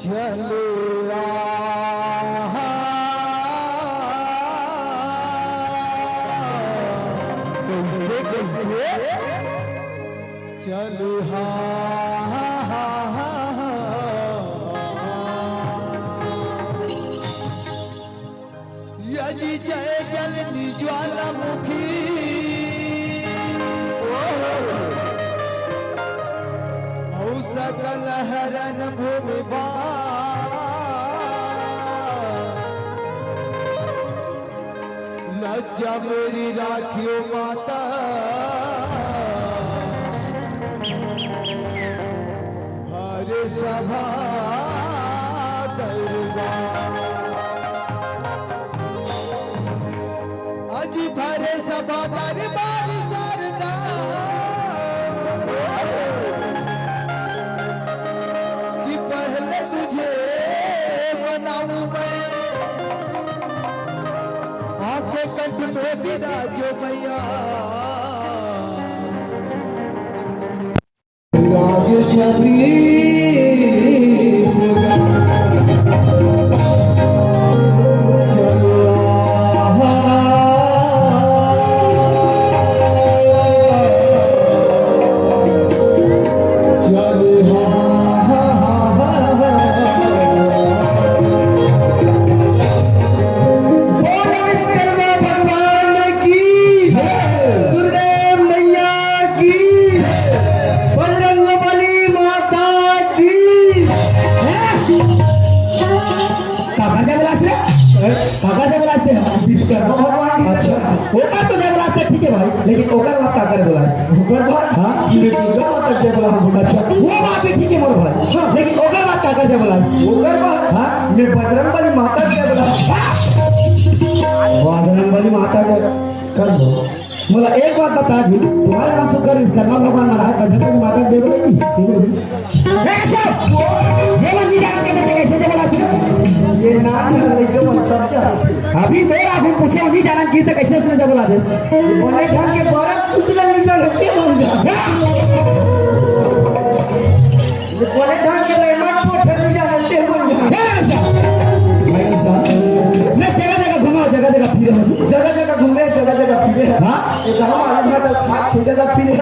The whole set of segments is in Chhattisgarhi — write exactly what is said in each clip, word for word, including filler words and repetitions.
चल आ, कैसे, कैसे? चल हा, हा, हा, हा, हा। या जी जय जलनी ज्वालामुखी, ओ, औ सकल हरन भूमि बा। लज्जा मेरी राखियो माता, भरे सभा दरबार। अजी भरे सभा दरबार सरदा, कि पहले तुझे मनाऊं मैं, आंखों कंठ में विराजो मैया। राज छत्तीसगढ़। बोल विश्वकर्मा भगवान की, दुर्गा मैया की, बजरंग बली माता की। काकर जय बोलास रे? काकर जय बोलास रे? विश्वकर्मा भगवान की। अच्छा, ओकर तो जय बोलास रे, ठीक है भाई, लेकिन ओकर बाद काकर बोलास? ओकर बाद? हाँ? ये दुर्गा माता जय बोलास। अच्छा, वो बात भी ठीक है मोर भाई। हाँ। लेकिन ओकर बाद काकर जय बोलास? ओकर बाद? हाँ? मैं बजरंग बली माता जय बोलास। बजरंग बली माता जय कर दो। मोला एक बात बता जी, तुम्हारे नाम सुग्घर विश्वकर्मा भगवान महाराज बजरंग माता देव जी। ए, सब! ये मन नहीं जानते थे कैसे जब बोला सुनो। ये नाम है, लेकिन वो सब जानते हैं। अभी तो आप हम पूछे, हम नहीं जाना किसे कैसे उसने जब बोला दे। बोले ढंग के बारह चुचला नहीं जाने के मन जा। ये बोले ढंग के रहमत को छेद नहीं जाने के मन जा। ए, सब! मैं जगह जगह घूमा, जगह जगह फिरे हूँ। जगह जगह घूमे, जगह जगह फिरे हैं। हाँ? ये गाँव वाले में तो सात छह जगह फिरे हैं।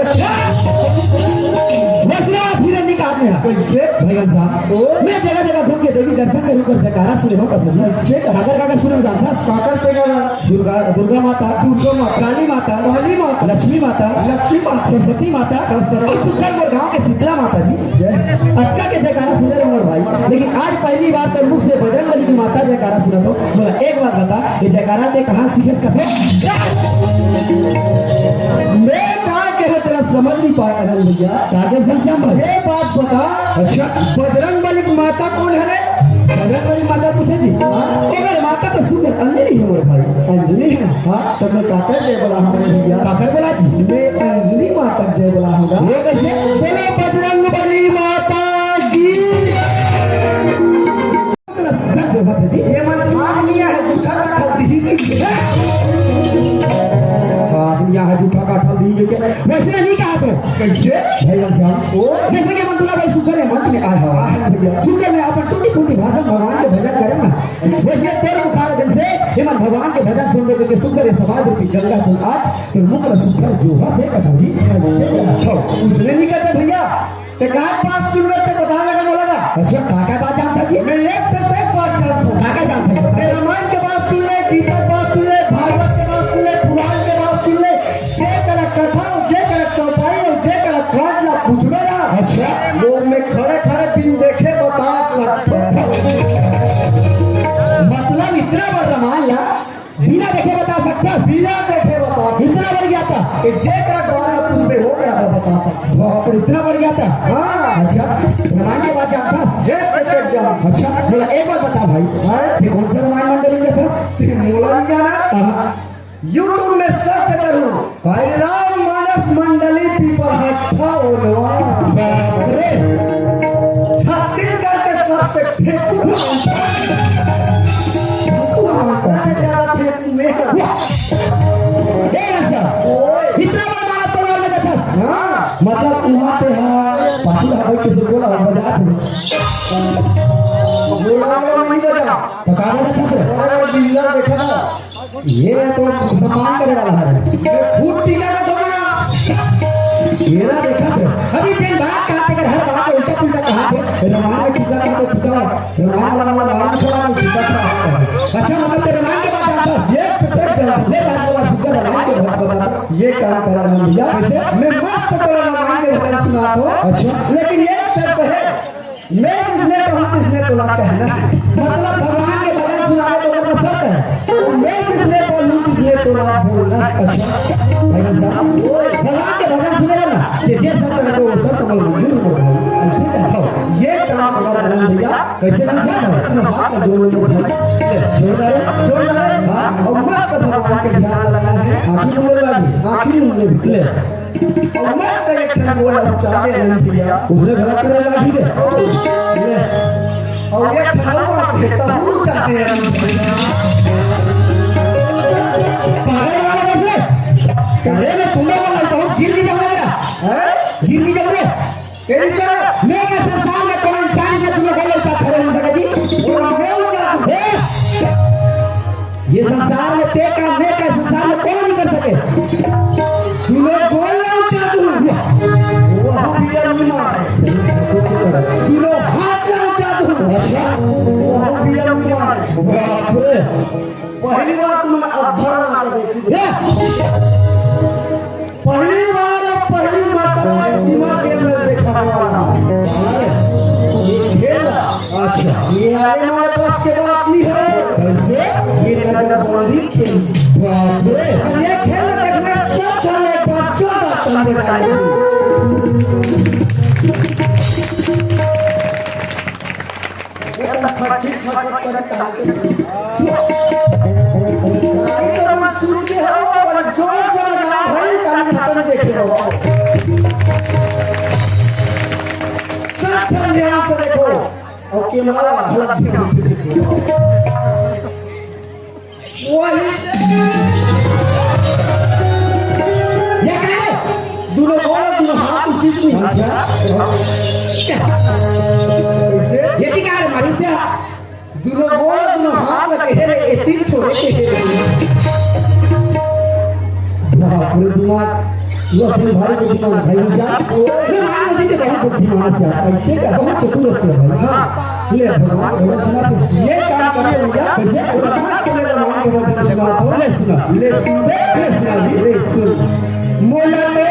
बस ना, फिरे नहीं काटने हैं। कैसे? भैया साहब, ओ? मैं जगह जगह घूम के देवी दर्शन के ऊपर जयकारा सुने हूँ, कथा जी। कैसे? काकर काकर सुने हूँ, जानता? काकर से गाना। दुर्गा, दुर्गा माता, दुर्गा माता, काली माता, काली माता, लक्ष्मी माता, लक्ष्मी माता, सरस्वती माता, सरस्वती और सुंदर मोर गांव के शीतला माता जी। जय। अतका के जयकारा सुने रहो मोर भाई, लेकिन आज पहली बार तो मुख से बजरंग बली की माता जयकारा सुनत हो। मोला एक बात बता, ये जयकारा ते कहाँ सीखेस कथे? मैं का कहत रहा समझ नहीं पाया अनंत भैया। कागज घनश्याम भाई। ये बात बता। अच्छा। बजरंग बली की माता कौन है रे? बजरंग बली माता पूछे जी। हाँ। अगर माता तो सुंदर अंजनी है मोर भाई। अंजनी है? हाँ। तब मैं काकर जय बोला हूँ रे भैया। काकर बोला जी? मैं अंजनी माता जय बोला हूँ। वो कैसे? बोलो बजरंग बली माता की। सुंदर जो बात है जी। ये मन खान लिया है, जूठा का खरीदी की। खान लिया है, जूठा का खरीदी के। वैसे नहीं कहा तो। कैसे? भैया साहब। ओ? जैसे कि मंदुला भाई सुग्घर में मंच में आया हुआ है। हाँ भैया। सुग्घर में अपन टूटी फूटी भाषा में भगवान के भजन करे ना। वैसे तोर मुखार दिन से ये मन भगवान के भजन सुन लो, क्योंकि सुग्घर ये समाज रूपी गंगा तुम आज तो मुख में सुग्घर जो बात है कथा जी। कैसे? तो उसने नहीं कहते भैया। ते का बात सुन रहे थे, बता लगा बोला था। अच्छा, का का बात जानता जी? मैं एक से एक बात जानता हूँ। का का जानता जी? मैं रामायण के बात सुन ले, गीता के बात सुन ले, भागवत के बात सुन ले, पुराण के बात सुन ले, जे करा कथा हो, जे करा चौपाई हो, जे करा कांड ला पूछबे ना। अच्छा। वो मैं खड़े खड़े बिन देखे बता सकता हूँ। मतलब इतना बड़ रामायण ला बिना देखे बता सकता? बिना देखे बता सकता। इतना बढ़ गया था। कि जे करा बारे में पूछबे, वो करा बता सकता। बाप रे, इतना बढ़ गया था। हाँ। अच्छा, रामायण के बात जानता? एक से एक जान। अच्छा, बोला, एक बार बता भाई। हाँ? ये कौन सा रामायण मंडल में था? ये मोला नहीं जाना। हाँ। YouTube में search करूँ। भाई। राम मानस मंडली पीपरहाट था वो नवा। बाप रे। छत्तीसगढ़ के सबसे फेंकू राम। फेंकू राम। ज्यादा फेंकू में। वाह। ए, ऐसा। ओए। इतना बड़ा मानस परिवार में देखा। हाँ। मतलब, वहाँ पे, हाँ, पाछू ला बैठ के सुन बोला, मजा आ था। बोला, बोला, नहीं बजा। तो का बजा था फिर? अरे, अरे, बिल्ला देखा था। ये तो सम्मान करे वाला है। ये फूट टीका का थोड़ा। मेरा देखा फिर। अभी दिन बात कहा थे, अगर हर बात उल्टा पुल्टा कहा थे, रामायण में टीका का तो टीका, रामायण वाला, वाला, रामायण में थोड़ा टीका था। अच्छा, मतलब, तो रामायण के बात आता है। ये से सच जानता हूँ। ये बात बोला, शुक्र रामायण के बात बता। ये काम करा ना भैया। कैसे? मैं मस्त तरह रामायण के भजन सुनाता हूँ। अच्छा। लेकिन एक शर्त है, मैं जिसने कहूँ तिसने तोला कहना है। मतलब भगवान के भजन सुनावे तो ओकर शर्त है। और मैं जिसने बोलूँ तिसने तोला बोलना है। अच्छा, भैया साहब, भगवान के भजन सुने ना, कि जे शर्त है तो वो शर्त बोल मंजूर हो गया। ऐसे कहा, ये काम अगर बना भैया, कैसे ना सर? अपना हाथ में जोड़ लो भाई। ले, जोरदार है। जोरदार है। हाँ। और मस्त भगवान के ध्यान लगाना है। आँखी मुंद लगा ली। आँखी मुंद ले। ले। और मस्त एक ठन बोला चाले रंग दिया। उसने गलत कर लगा, ठीक है। ले। और एक ठन और बात है, तब वो चाले रंग दिया। पागल वाला कैसे? अरे मैं तुम्हें बोला, तो गिर भी जाऊंगा। हैं? गिर भी जाऊंगा। तेरी सर। मैं के संसार में कोनो इंसान से दुनो गोल लौचा खड़े हो सके जी? वो मैं ऊंचा। ए! ये संसार में ते का, मैं का संसार में कोनो नहीं कर सके। दुनो गोल लौचा तू। वो भी यार नहीं मारे। दुनो हाथ लौचा तू। अच्छा। वो भी यार नहीं मारे। बाप रे। पहली बार तुमने अधर नाचा देखी। ए! पहली बार और पहली मर्तबा जीवन के अंदर देखा हुआ है। ये खेल, अच्छा। ये आने वाले बस के बात नहीं है। कैसे? ये नजरबंदी खेल। बाप रे। ये खेल देखने सब जन एक बार जोरदार ताली बजाएंगे। एकदम फटी फट फट ताली। अभी तो मन सूझ के हो, पर जोर से बजाओ भाई, ताली खत्म देखे रहो। सब ध्यान से देखो, और कैमरा वाला गलत ध्यान से देखो। वही। ये क्या है? दोनों बोलो, दोनों हाथ ऊंचे से नहीं। अच्छा। कैसे? ये क्या है, मारी क्या? दोनों बोलो, दोनों हाथ लगे हैं, ये तीन छोरे के हैं। बाप रे, दिमाग। वो असल भारी बुद्धिमान भाई साहब। मैं मान लो जी के बहुत बुद्धिमान से आप। ऐसे का? बहुत चतुर से भाई। हाँ। ले भगवान, भगवान सुना दे। ये काम करिए भैया। कैसे? वो पास के मेरा मान के भजन सुना दो। ले सुना। ले सुन। ले सुना जी। ले सुन। मोला तो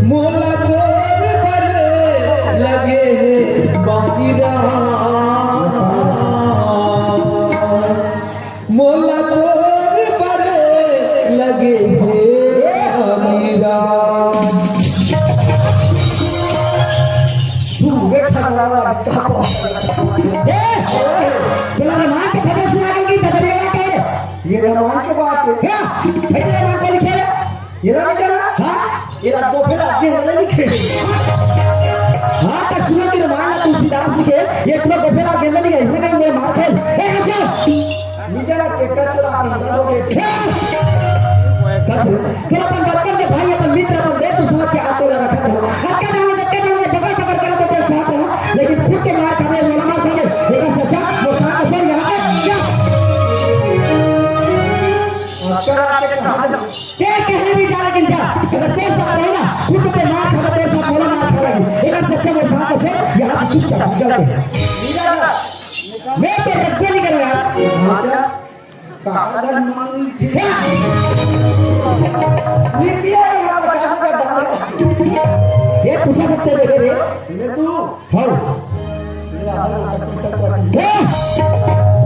मोला तोर बर लगे हे बानी राम, मोला तोर बर लगे हे बानी राम। तू वे खतरा इसका ए, तोला रामायण के भजन सुना के की ददरिया के? ये रामायण के बात है। क्या? भाई, ये रामायण को लिखे? ये लगा क्या? हाँ? ये लगा गोफेला के वाला लिखे। हाँ, तो सुनो कि रामायण तुलसीदास लिखे, ये पूरा गोफेला के अंदर लिखे, इसमें कहीं मैं मार खाई। ए, ऐसे? नीचे ना ट्रैक्टर चला के अंदर हो गए। ए! कसम। तो अपन बचपन के भाई, अपन मित्र, अपन देश समझ के आते लगा था। अक्का जाने, अक्का जाने, बगल पकड़ कर तो तेरे साथ हूँ, लेकिन खुद के मार खावे, मेरा मार खावे, मेरा सच्चा, वो साथ असल यहाँ पे क्या? अक्का आके कहा जा? तेरे कहने भी जा, लेकिन जा, अगर तेरे साथ रहे ना, खुद तो तेरे मार खावे, तेरे साथ मोला मार खावे, लेकिन सच्चा वो साथ असल यहाँ से चुपचाप निकल गए। मैं तो रद्द नहीं करूँगा। अच्छा। काका धन मांगथे। ये पिया, यहाँ पचास हजार डाले। ये पूछा सकते थे रे। ये तू? हाँ। ये आधा लोचा पैसा कर। ए!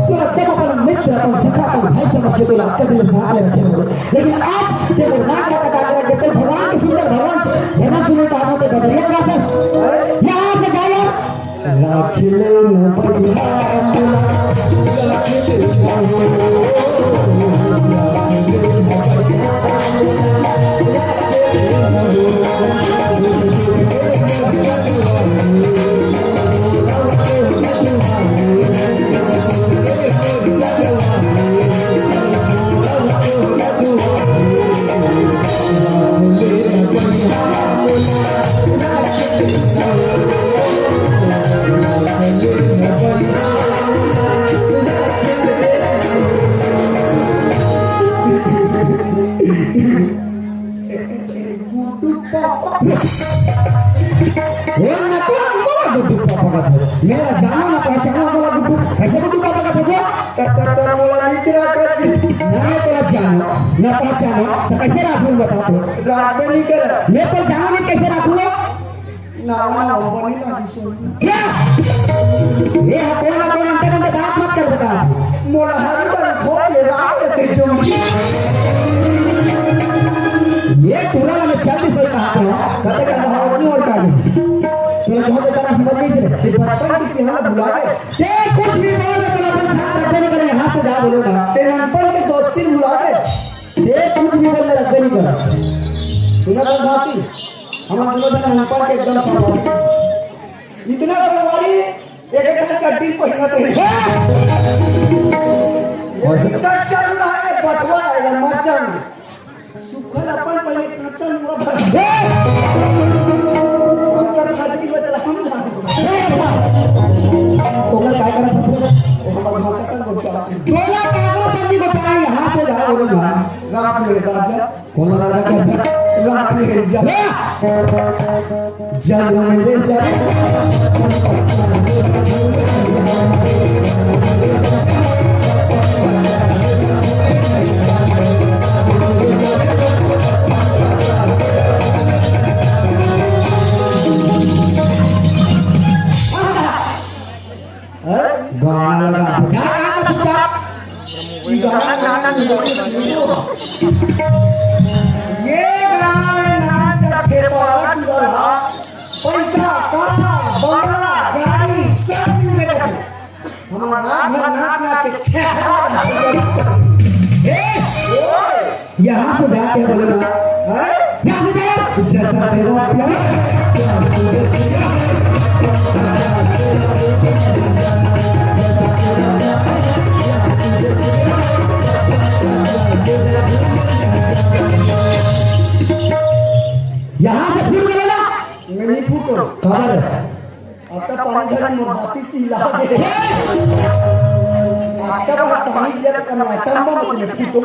तू एकदम अपन मित्र, अपन सखा, अपन भाई समझ के तू रात का दिन साथ में रखे हो। लेकिन आज ते वो नाक का कटा कर के भगवान के सुंदर भगवान से भजन सुने तो आप तो बदरिया वापस। अरे? यहाँ से जाओ यार। राख ले न भैया, राख ले न। गुड्डू पापा। वो ना तो मोला गुड्डू पापा का था। मेरा जाना ना पहचाना मोला गुड्डू। कैसे गुड्डू पापा का फंसा? तब तक तो मोला नीचे रखा जी। ना तोला जानो, ना पहचानो, तो कैसे राखूं बता तू? रात में नहीं कर। मैं तो जानो नहीं कैसे राखूंगा? ना, ना, वो नहीं लागी सुन। क्या? ये हकोना को अंदर अंदर बात मत कर बता। मोला हर बार खो के राव लेते जो। ये पूरा मैं जल्दी से कहा था, कते का भाव नहीं और का नहीं। तो जो तो तारा समझ नहीं से। ये बचपन की पिहाना भुला गए। ते कुछ भी बोल, मैं तेरा अपन साथ रखने के लिए यहाँ से जा बोलूंगा। ते नानपन के दोस्ती भुला गए। ते कुछ भी बोल, मैं रखने नहीं कर। सुना था बाकी? हमर दूनों झन नानपन के एकदम संगवारी। इतना संगवारी, एक एक ठन चड्डी पहिनत रहे। इतना चल रहा है बटवा है, मत चल। सुखल अपन पहले कांचन मुड़ा भर। अंदर हाजरी हो चला हम जान। ओकर काय करत हस? वो हमर भाषा संग बोलता। तोला कागज संगी बताई, यहाँ से जा बोलो ना। रात में राजा। कौन राजा कैसे? रात में जब, जब मेरे जब। हैं? गाना लगा। क्या गाना चुपचाप? ये गाना में नाच का खेपाला टूटल हा। पैसा, कार, बंगला, गाड़ी, सब मिल गए। हमारा रात भर नाच नाच के खेसारा। ए! ओए! यहाँ से जाके बोलना। हैं? यहाँ से जाओ। जैसा तेरा प्यार। यहाँ से फिर बोलना। मैं नहीं फूटो। खबर। अतका पानी झड़ी मोर बाती सिला दे। अतका बड़ा पानी गिरा त कना टम्बा में फूटो।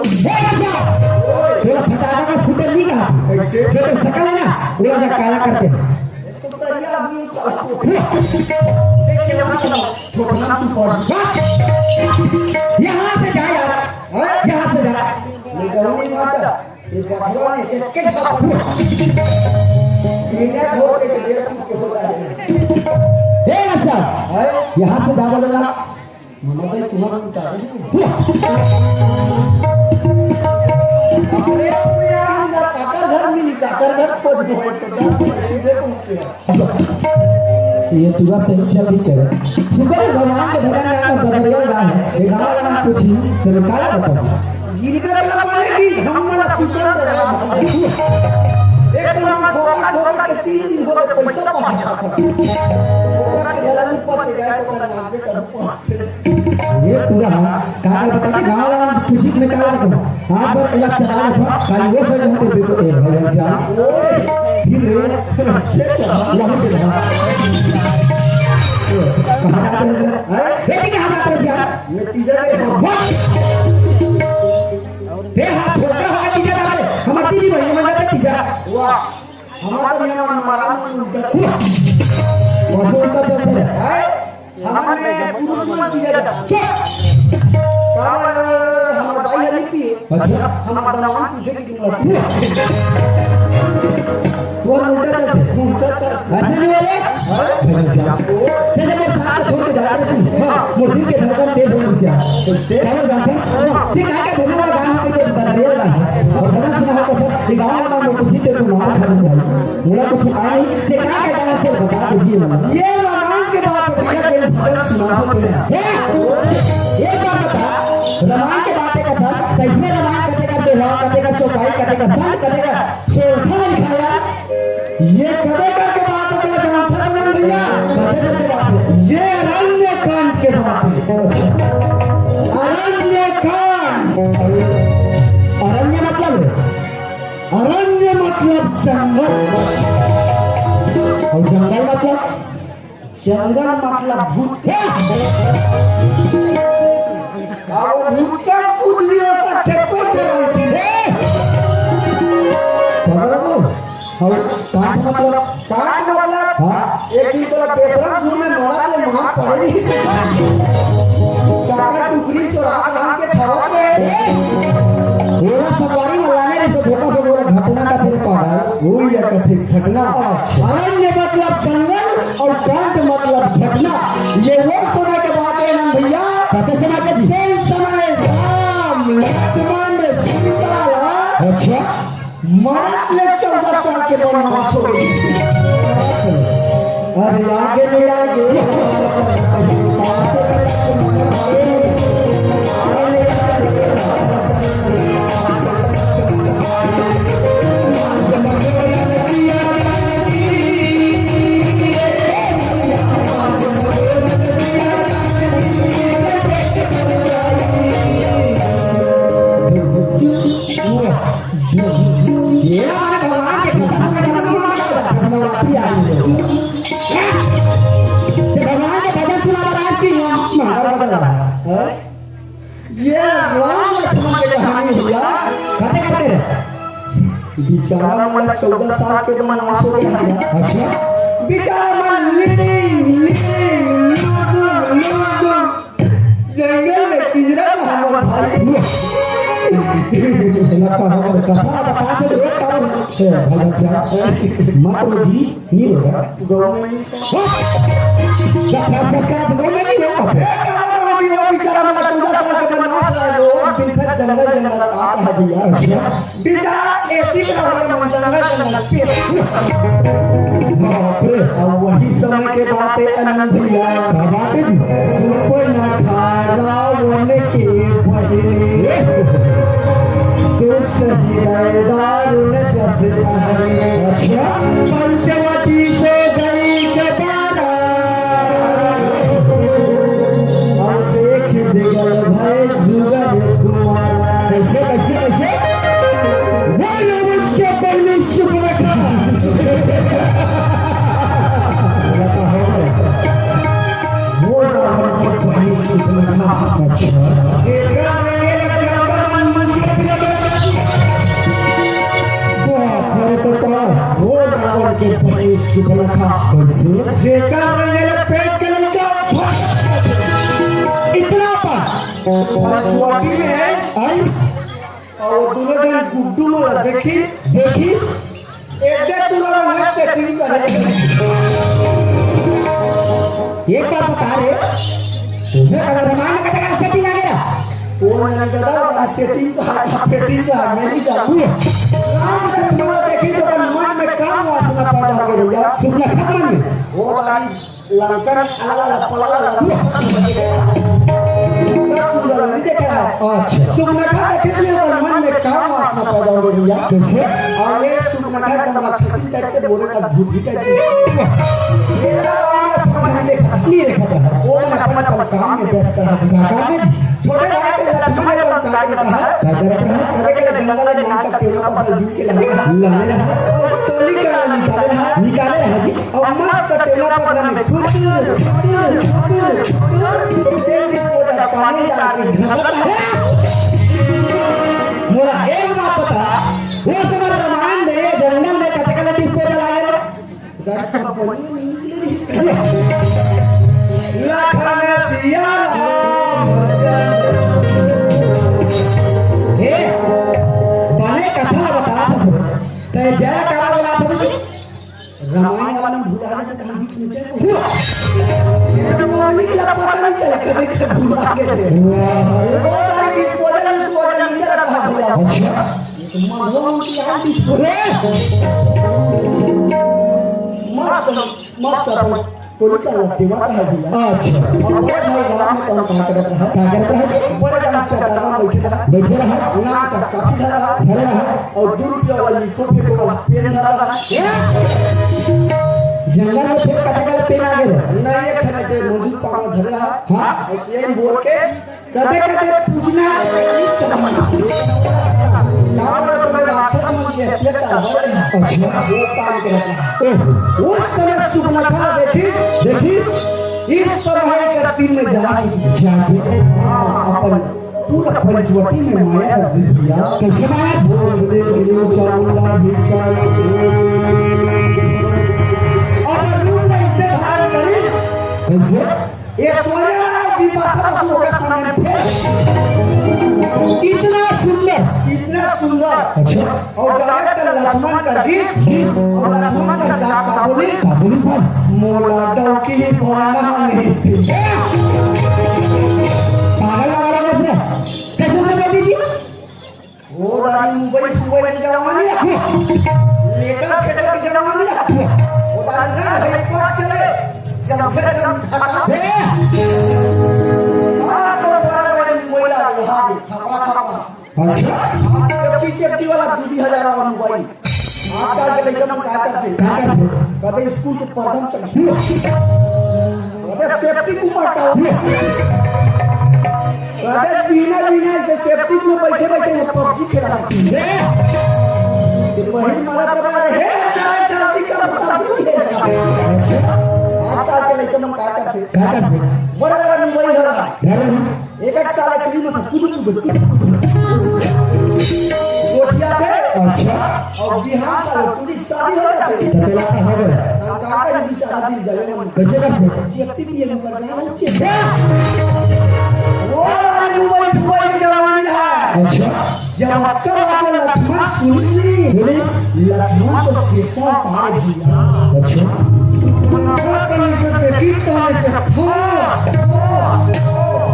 तेरा फटाका का फूटे नहीं कहा। कैसे? जो तो सकल है ना, वो ऐसा काला करते हैं। तो करिया आदमी काला। देख के वहाँ थोड़ा चुप और। यहाँ से जा यार। हाँ? यहाँ से जा। ये कहूँ नहीं माचा। ये बटुआ ने एक, एक झापड़। बिना वोट के से डेढ़ फुट के हो जाए। ए, अच्छा। है? यहाँ से जा बोलेगा। ममता, तुम्हारा उतारे। अरे, अपने यहाँ ना काकर घर मिली, काकर घर खोज बोल तो जा, तुझे पहुँचे। ये पूरा सही चल रही है। शुक्र है भगवान के भजन गाना बदरिया गा है। ये गाना गाना पूछी, तो मैं काला बताऊँ। गिरबे वाला बोले कि हम वाला सुतल दे रहा। एक तो हम ठोकर ठोकर के तीन दिन हो गए, पैसा पास। ठोकर के जरा नहीं पहुंचे गए, तो कर नाम पे कर पास। ये पूरा काल बता के गाँव वाला पूछी में काला बताऊँ। आप बार अलग चला रखा, काली वो सर हमको दे दो, ए भैया श्याम। फिर रे, वहाँ पे रहा। कहाँ जाते हैं? हैं? बेटी कहाँ जाते हैं श्याम? मैं तीजा गए हूँ। वाह! बे हाथ छोटा होगा तीजा जाते। हमारे तीजी बहन में जाते तीजा। वाह! हमारा तो नियम हमारा उल्टा चलता है। कौन सा उल्टा चलता है? हैं? हमारे में पुरुष मन तीजा जाता। चुप! काबर हमारे अच्छा। हमर दमांद पूछे कि तुम लड़की हो? तोर उल्टा चलथे। उल्टा चलथे। ऐसे नहीं हो रे? हाँ? भैया, जैसे मैं साथ छोड़ के जा रहे थे, हाँ। मोर दिल के धड़कन तेज हो गई। कैसे? क्या जानते हैं? ठीक है, क्या भजन वाला गाना पे तो बदरिया लगा है। और भजन सुना हो तो बस, ये गाँव वाला में कुछ ही तेरे को मार खा लूंगा। मोला कुछ उपाय नहीं, ये का का गाना फिर बता दीजिए ना। ये रामायण के बात है भैया, जेन भजन सुनावत हे। हे, एक बात बता, रामायण के बात है कथा, कैसने रामायण कथे का दोहा, कथे का चौपाई, कथे का संत, कथे का सोरठा में लिखाया। ये कथे करके बात है, तेरा जानता है ना भैया? कथे करके बात है। ये अरण्य कांड के बात है। अरण्य कांड। अरण्य मतलब? अरण्य मतलब जंगल। और जंगल मतलब? जंगल मतलब भूत। और भूत का कुछ भी हो सकते, कोई गारंटी नहीं। पकड़ लो। और कांड मतलब? कांड मतलब? हाँ। एक दिन तोला बेशरम झूम में मारा के वहाँ पड़े नहीं सकता। काका टुकड़ी चोरा के खावत रहे। ओला संगवारी में लाने रहिस, धोखा से ओला घटना का फिर पागल। वो या कथे घटना। अरण्य मतलब जंगल और कांड मतलब घटना। ये वो समय के बात है ना भैया। कते समय के जी? जेन समय राम, लक्ष्मण, सीता ला अच्छा। मरत ले चौदह साल के वनवास हो गए। अरे आगे ले आगे। ये हमारे भगवान के भजन सुनने का मतलब है, भगवान की आरती है। ये भगवान के भजन सुना महाराज की माता बदल रहा है। ये राम लक्ष्मण के कहानी भैया। कते करते रहे? बेचारा मन चौदह साल के वनवास हो गया है। अच्छा। बेचारा मन लिडिंग, लिडिंग, लुडुम, लुडुम। जंगल में पिंजरा में हमर भाई। इलाका हमर कथा बता दे रे, काबर? ए, भाई बच्चा, मत रो जी, नहीं रोगा। गाँव में नहीं। हाँ? क्या, क्या, क्या, क्या, गाँव में नहीं रोगा? ए, काबर रो जी, वो बेचारा मेरा चौदह साल के वनवास रह गयो, दिन भर जंगल, जंगल आता है भैया। अच्छा। बेचारा एसी में रह गया, मन जंगल, जंगल, पेट। बाप रे। और वही समय के बात है, आनंद भैया। क्या बात है जी? सुपनखा रावण के बहिनी, दुष्ट हृदय दारुण जस कहनी। अच्छा। पंचवटी से गई के बारा, और देख दिगल भय जुगल कुमार। कैसे, कैसे, कैसे? वो रावण के बहिनी सुपनखा। वो रावण के बहिनी सुपनखा। अच्छा। जेकर रंगे ल चंदन मन मन से पिला। बाप रे, तो कौन? वो रावण के बहिनी सुपनखा। कैसे? जेकर रंगे ल पेट के लइका। इतना पर। पंचवटी में है। आइस। और वो दोनों जन गुड्डू मोला देखी। देखिस? एते तुला मैं सेटिंग करे। एक बात बता रे, तुझे अगर रामायण का तेरा सेटिंग आ गया? वो नहीं दादा, सेटिंग का, सेटिंग का, मैं नहीं जानू। राम लक्ष्मण देखी तो मन में काम वासना पैदा हो गई भैया। सुपनखा मन में। वो वाली लंकन, अला, अला, पला, अला, अला। सुंदर, सुंदर, नहीं देखे है। अच्छा। सुपनखा देखे थे, पर मन में काम वासना पैदा हो गई भैया। कैसे? और ये सुपनखा एकदम राक्षसी टाइप के, बोले का भूत ही टाइप के। मेरा राम लक्ष्मण नहीं देखा। नहीं देखा था। वो मन अपन, अपन काम में व्यस्त रहा। क्या काम में? छोटे भाई के लक्ष्मण ने तो कहा था। क्या करता है? करे के जंगल में नाचा तेरा पसंद के लगा। लगा। टोली का निकाले है। निकाले है जी। और मस्त टेला पकड़ा में खुद, खुद, खुद, खुद, तेल डिस्पोजल पानी डाल के घसत है। मोला एक बात बता, वो समय रामायण में जंगल में कतका डिस्पोजल आए रे? लखन सिया राम। ए, कथा ला बता था सर। ते जय काला वाला था जी। रामायण वाला मन भुला जाथे, तहन बीच में जय बोल। ये पब्लिक ला पता नहीं चले, कदे कदे भुला गए थे। वाह। वो तारी डिस्पोजल, डिस्पोजल नीचे रखा भैया। अच्छा। ये तो मंगवा मन की यार डिस्पोजल। मस्त, मस्त अपन टोली का देवा रहा भैया। अच्छा। और बड़े भाई राम में कौन कहा करत रहा? का करत रहा जी? बड़े जान चट्टान में बैठे रहा। बैठे रहा। नाम चक्का भी धरा। धरे रहा। और दू रुपया वाला लिखो फेंको वाला पेन धरा रहा। जंगल में फेर कतका पेन आ गए? नहीं, एक ठन से मौजूद पाना धरे रहा। हाँ। और सेम बोल के कदे कदे पूजना है, इस तरह का समय राक्षस मन के अत्याचार हो रहे हैं। अच्छा। वो काम करत रहा। ओहो। उस समय सुपनखा देखिस। देखिस। इस समय का दिन में जाके जाके। हाँ, अपन पूरा पंचवटी में माया का दिल दिया। कैसे माया? बोल दे, बोल दे, चामुंडा भी चाल। और रूप ऐसे धारण करिस। कैसे? ऐश्वर्या विपाशा बसु ओकर सामने फेल। इतना सुंदर। इतना सुंदर। अच्छा। और डायरेक्ट लक्ष्मण का दिस। दिस। और लक्ष्मण का जात का पुलिस। का पुलिस भाई? मोला डौकी बना नहीं थी। पागल लगा रहा है इसने। कैसे उसने बोल दीजिए? ओ दारी मुंबई फुबई के जमाने, लेटर फेटर के जमाने, ओ दारी ना है पक चले, जब से जब घटा। हाँ, तो बड़ा बड़ा मुंबई ला, यहाँ दे, खपड़ा खपड़ा। अच्छा। हाँ, तो एफ टी चेफ्टी वाला दू दू हजार वाला मुंबई। आजकल के लइका मन का करथे? का करथे? कदे स्कूल के पर्दा म चढ़। कदे सेफ्टी को पटाओ। कदे बिना, बिना ऐसे सेफ्टी में बैठे, बैठे ये पबजी खेला करथे। ये बहिर मारा कर रहे हैं, जरा जल्दी का बता दो ये। आजकल के लइका मन का करथे? का करथे? बड़ा, बड़ा मोबाइल धरा। धरा। एक एक साल एक दिन में से कुदुर, कुदुर, कुदुर, कुदुर। गोठियाथे। अच्छा। और बिहान साल टूरी के शादी हो जाथे। तो चला था हो गया। हम का करी बेचारा दिल जले मन। कैसे करथे? जेपी पी एम पर गाना चाहिए। वो वाली मोबाइल, मोबाइल के जमाने में है। अच्छा। जब अक्का बात लक्ष्मण सुनिस नी, सुनिस। लक्ष्मण तो शीशा उतार दिया। अच्छा। सुपनखा तनी से देखी, तनी से फस, फस, फस।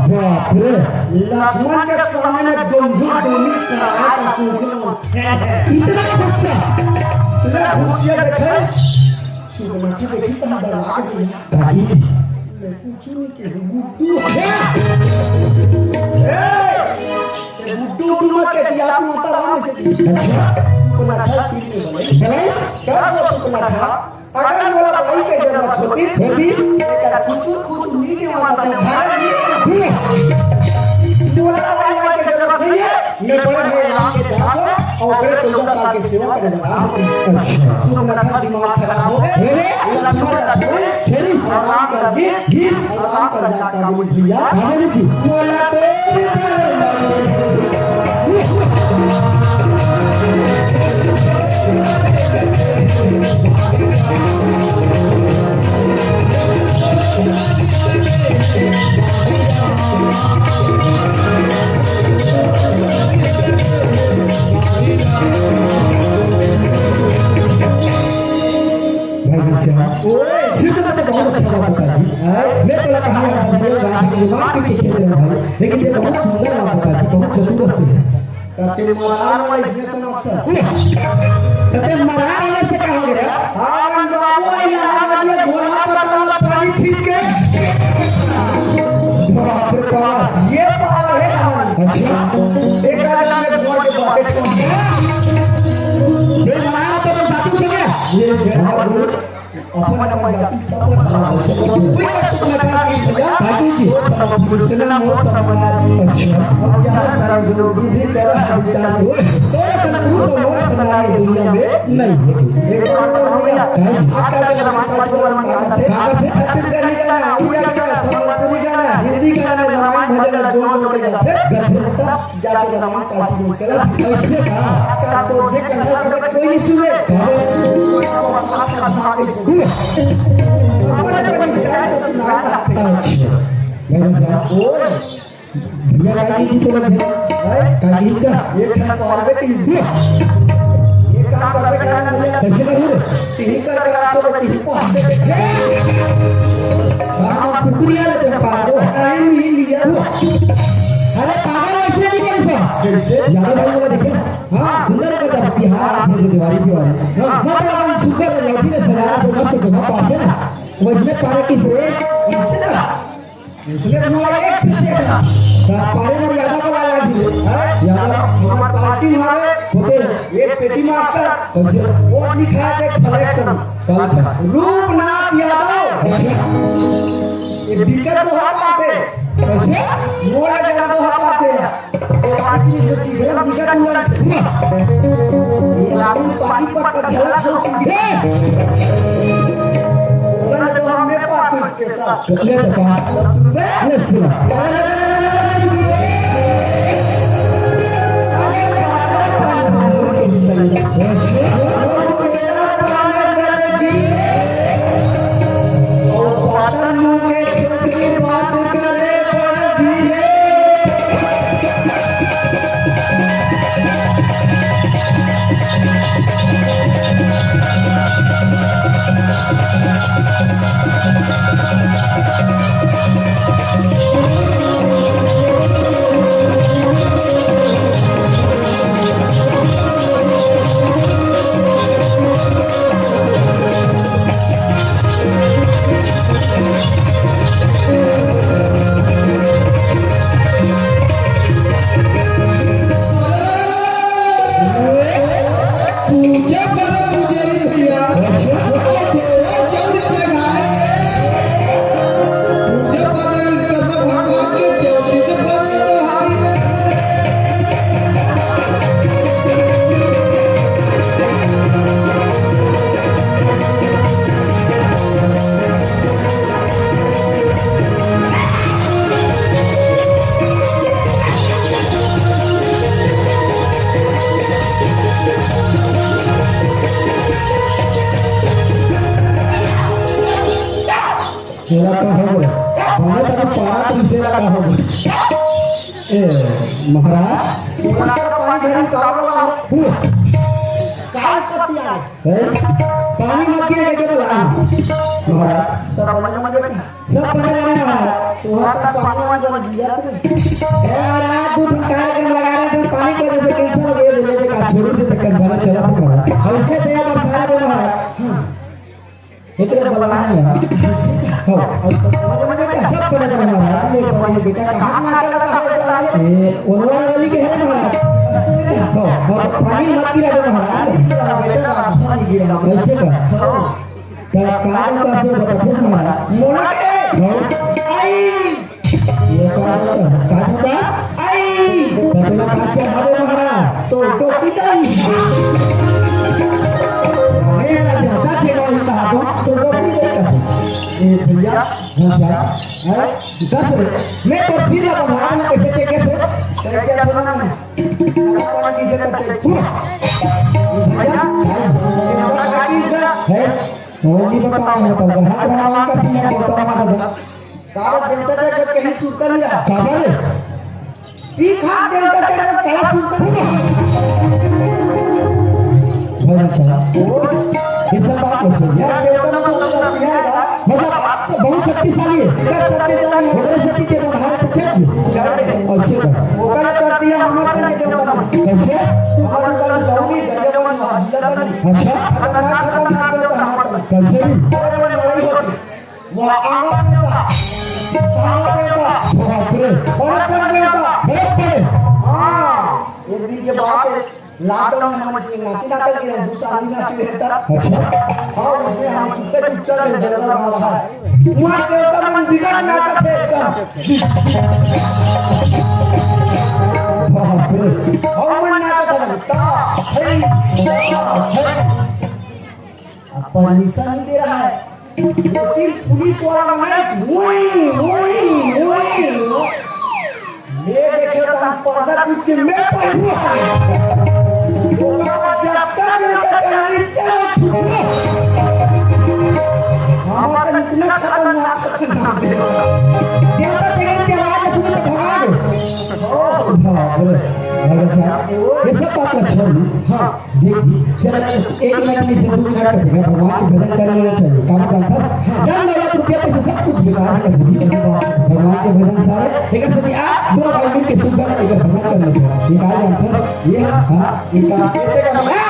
बाप रे। लक्ष्मण के सामने दोनों, दोनों का सूखा। इतना गुस्सा। इतना गुस्सा देखे, सुपनखा देखी तो हम डरा गए। काकी जी। मैं पूछूं कि गुड्डू है। ए, गुड्डू, गुड्डू मत कहती, आप माता राम से की। अच्छा। सुपनखा पीने वाले। बस? बस वो सुपनखा, अगर मोला बाई के जरूरत होती, होती? एकर खुचुर खुचुर नीचे माता तो घर नहीं। मोला बाई, बाई के जरूरत नहीं है, मैं बड़े भाई राम के दास हूँ और ओकरे चौदह साल के सेवा करे वाला हूँ। अच्छा। सुपनखा दिमाग खराब हो गए। अरे? लक्ष्मण का छोड़े, छोड़े। और राम का गीत, गीत। और राम का जात का बोली भैया। हाँ, बोली जी। बोला तेरी भाई घनश्याम, ओए। सिर्फ तो बहुत अच्छा बात बता दी। हाँ? मैं तो लगा, हाँ, हाँ, हाँ, हाँ, हाँ, हाँ, के खेल रहे हो भाई, लेकिन ये बहुत सुंदर बात बता दी, बहुत चतुर हस्ती है। का तेरे मरार वाला इसने समझता है। तो तेरे मरार वाला से क्या हो गया? हाँ, बाबू, यहाँ हमारे घोड़ा पता वाला पानी छीन के। बाप रे बाप। ये पावर है हमारी। अच्छा। एक आदमी में घोड़ा के बातें छोड़। ये मरार तो तुम बातों से क्या? ये जय हमारे गुरु। अपन अपन जाति सब अपन अपन कोई का सुख लगा के भैया। ठाकुर जी। वो सब अपन मुस्लिम, वो सब अपन आदमी। अच्छा। अब यहाँ सारा जो विधि कर रहा है विचार। तो सब पुरुष और लोग सनातन दुनिया में नहीं है। एक और हो गया। हाँ जी। आजकल के रामायण पार्टी वाला गाना थे। गाना थे। छत्तीसगढ़ी गाना, उड़िया गाना, संबलपुरी गाना, हिंदी गाना में रामायण भजन ला जोड़ जोड़ के गाते। गाते। तब जाके रामायण पार्टी में चला। ऐसे का? का सोचे कथा का कोई नहीं सुने। हमारे पर इस तरह से सुनाया था। अच्छा। भैया साहब। ओए। भैया रागी जी तो लगे। हैं? का कहिस का? एक ठन पारबे कहिस। ये काम करबे का भैया? कइसे करहूँ रे? तिही कर करा तो तिही पारबे। का हम कुकुर लिया लेते हैं पारबो? नहीं, नहीं लिया। अरे पागल, वइसे नइ कहिस। कइसे? यादव भाई मोला देखे। हाँ। सुंदर करता बिहार, फिर दिवाली के वाली। हाँ। मतलब अपन सुंदर लौकी में सजा के मस्त घुमा पाते ना। वइसने पारे कहिस रे। वइसने ना। उसने अपना एक से सेठ था। का पारे में यादव वाला आया भी। हैं? यादव। हमार पार्टी में आवे। होते। एक पेटी मास्टर। कइसे? वोट लिखा है, देख, कलेक्शन। कल था। रूपनाथ यादव। अच्छा। ये बिकट तो हर पाते। कइसे? मोला जाना तो हर पाते। ये आदमी से चीजें बिकट हुआ। ये आदमी पानी पत्ता झलक हो सुन। ए! ओकरा तो हमने पाते। के साथ। ले तो कहा। ले सुना। पूजा करो पुजारी भैया। अच्छा। और देवा जब चढ़ाए। पूजा करो विश्वकर्मा भगवान के, चौकी से करो तो हाय रे। तेरा का हो गया? बोले तक पारा तो इसे लगा हो गया। ए, महाराज। बोला तो पानी झड़ी का वाला हो। हु। काल पतिया। ए, पानी मत गिरे के बोला। महाराज। सब बने बने बेटा। सब बने बने महाराज। तो वहाँ तक पानी वानी बन गया तो। ए, महाराज, दू ठन कार्यक्रम लगा रहे थे, पानी की वजह से cancel हो गया, ले लेके का छोरू से तक बना चला था महाराज। और उसके दया बरसाना दो महाराज। हाँ। एकरे बलवान है। हाँ। और सब बने बने बेटा? सब बने बने महाराज। ये बने बेटा, कहाँ नाचा लगा है सारे? ए, ओनवार वाली के है महाराज। हाँ, और पानी मत गिरा दो महाराज। गिरा बेटा, पानी गिरा। ऐसे का? हाँ। का, का नाम का से बताते हैं महाराज? मोला के? हाँ। आई। ये का, का नाम का? आई। बदला का चढ़ावे महाराज। तो टोकी दाई। अरे ना, जनता चेला ही कहा तो, तो टोकी दे का। ए भैया। हाँ सर। हैं? दस रे। मैं तो सिर लगा भगवान कैसे चेक कैसे? सर, क्या सुना ना? पानी की जगह चेक। भैया, जनता का की सर? है? वो नहीं बताओ, बताओ। हाथ रहा का पीना, बोलता हूँ, मार दो। काबर जनता चेक कहीं सुरता नहीं रहा। काबर? ई खाक देवता चढ़ में कला सुनता नहीं। भाई साहब, ये सब बात को सुन। यार, देवता में सब शक्ति है यार। मतलब, आप तो बहुत शक्तिशाली है। इधर शक्तिशाली है। ओकरे शक्ति के बाहर तो चल। चल। और से कर। ओकरे शक्ति है, हमारे नहीं देवता में। कैसे? हमारे का जरूरी दरिया में जिला का नहीं। अच्छा। खतरनाक, खतरनाक देवता हमारे का। कैसे भी? बड़े बड़े लड़ाई होती। वाह, आवा बेटा, आवा बेटा। बाप रे। बड़े बड़े बेटा। बड़े बड़े। हाँ, एक दिन के बात है, lockdown में हम ऐसे नाचे नाचे गिरे, दूसरा आदमी नाचे रहता। अच्छा। हाँ, इसलिए हम चुपके चुप चल रहे, जंगल में रहा। वहाँ देवता मन बिगड़ नाचा थे एकदम। बाप रे। और मन नाचा था, ता, हे, ता, हे। अब परमिशन नहीं दे रहा है। दो तीन पुलिस वाला बनाए, वुई, वुई, वुई। मैं देखे तो हम पर्दा कूद के मैं पहलू आ गया। ओकर बाद जब तक इनका चैनल इतना छुपा, हमारा इतना खतरनाक, खतरनाक देवता। देवता जगत के आवाज सुन के भगा दो। ओ, भगा। अरे, राजा साहब, ये सब बात अच्छा है। हाँ। देख जी, चल, एक मिनट में से दो मिनट का जगह भगवान के भजन कर लेना चाहिए। का बात है? हाँ। धन दौलत, रुपया, पैसा, सब कुछ बेकार है। भगवान के भजन सारे, लेकिन सभी आप दोनों भाई मिल के सुंदर एक भजन कर लेते हैं। ये का जानते हैं? ये हाँ, ये का